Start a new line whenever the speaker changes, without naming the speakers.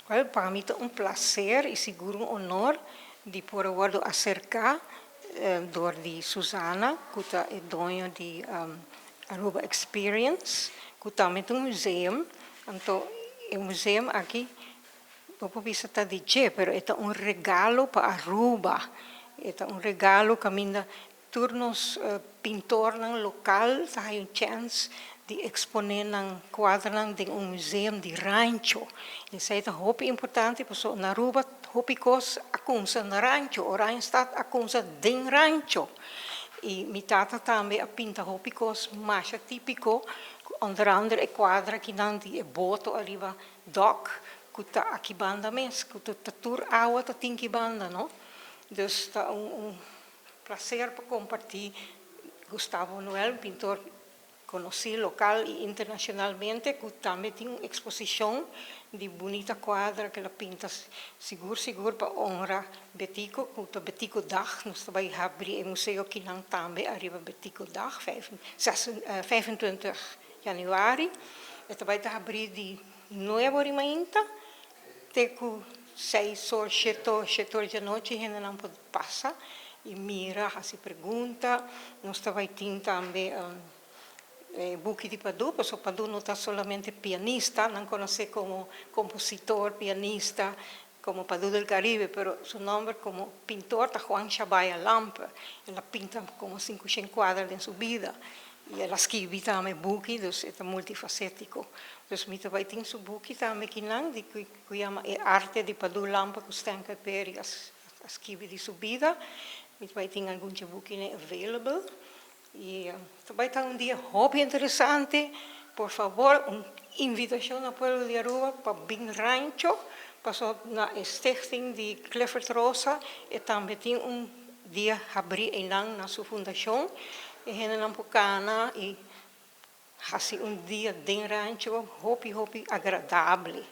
Well, pa mi ta un placer y sigur un honor di por wordo acerca door di Susana, cu ta e doño di Aruba Experience, cu tambe ta un museum. Anto, e museum aki, bo por bisa ta di dje, pero e ta un regalo pa Aruba. E ta un regalo caminda tur nos pintornan local ta haya un chance di expone nan cuadronan den un museum di Rancho. Esey ta hopi importante, pasobra na Aruba hopi cos a cuminsa na Rancho, Oranjestad a cuminsa den Rancho. Y mi tata tambe a pinta hopi cos masha tipico, onder andere e cuadro akinan di e boto ariba dock, cu ta aki banda mes, cu ta tur awa ta tin ki banda, no? Dus ta un placer pa comparti Gustavo Noel, pintor conoci local y internacionalmente, cu tambe tin un exposicion di bunita cuadro cu el a pinta sigur sigur pa honra Betico, cu ta Betico Dag. Nos ta bay habri e museo akinan tambe ariba Betico Dag, 25 januari. E ta bay ta habri di 9 or mainta te cu 6 or, 7 or, 7 or di anochi. Hendenan por pasa y mira, haci pregunta. Nos ta bay tin tambe buki di Padu, pasobra Padu no ta solamente pianista, nan conoce como compositor, pianista, como Padu del Caribe, pero su nomber como pintor ta Juan Chabaya Lampe. El a pinta como 500 cuadro den su bida. Y el a skirbi tambe buki, dus e ta multifacetico. Dus mi tambe tin su buki tambe akinan, di cu yama E Arte di Padu Lampe, cu Stan Peri a skirbi di su bida. Mi tambe tin algun buki available. Y tambe ta un dia hopi interesante. Por fabor, un invitacion na pueblo di Aruba pa bin Rancho, paso na stichting di Clifford Rosa y tambe tin un dia habri einan na su fundacion y hendenan por cana y haci un dia den Rancho hopi hopi agradabel.